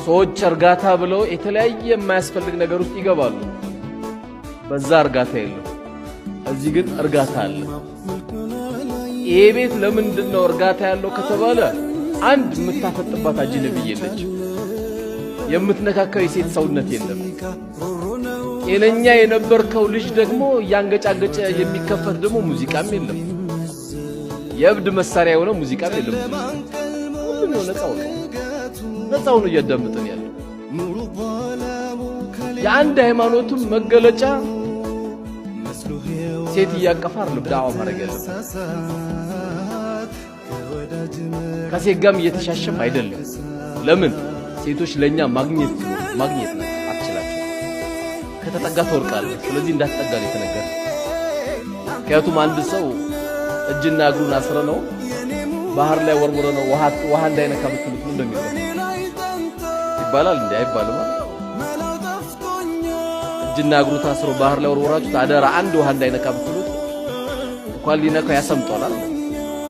ሰዎች እርጋታ ብለው የተለያየ የማያስፈልግ ነገር ውስጥ ይገባሉ። በዛ እርጋታ የለም። እዚህ ግን እርጋታ አለ። ይሄ ቤት ለምንድን ነው እርጋታ ያለው ከተባለ፣ አንድ የምታፈጥባት አጅነብይ የለችም። የምትነካካው የሴት ሰውነት የለም። ጤነኛ የነበርከው ልጅ ደግሞ እያንገጫገጨ የሚከፈት ደግሞ ሙዚቃም የለም። የእብድ መሳሪያ የሆነ ሙዚቃም የለም። ሁሉም ነው ነፃው ነው፣ ነፃው ነው እያዳመጠን ያለው። የአንድ ሃይማኖትም መገለጫ ሴት እያቀፈ አይደለም ዳዕዋ ማድረግ ያለበት፣ ከሴት ጋርም እየተሻሸም አይደለም። ለምን? ሴቶች ለኛ ማግኘት ማግኘት ነው፣ አትችላቸው። ከተጠጋ ትወርቃለህ። ስለዚህ እንዳትጠጋ ነው የተነገረ። ምክንያቱም አንድ ሰው እጅና እግሩን አስረ ነው ባህር ላይ ወርውረ ነው ውሃ ውሃ እንዳይነካ ብትሉት ምን እንደሚለው ይባላል እንዴ? አይባልም። እጅና እግሩ ታስሮ ባህር ላይ ወርውራችሁት አደራ አንድ ውሃ እንዳይነካ ብትሉት እንኳን ሊነካው ያሰምጧል።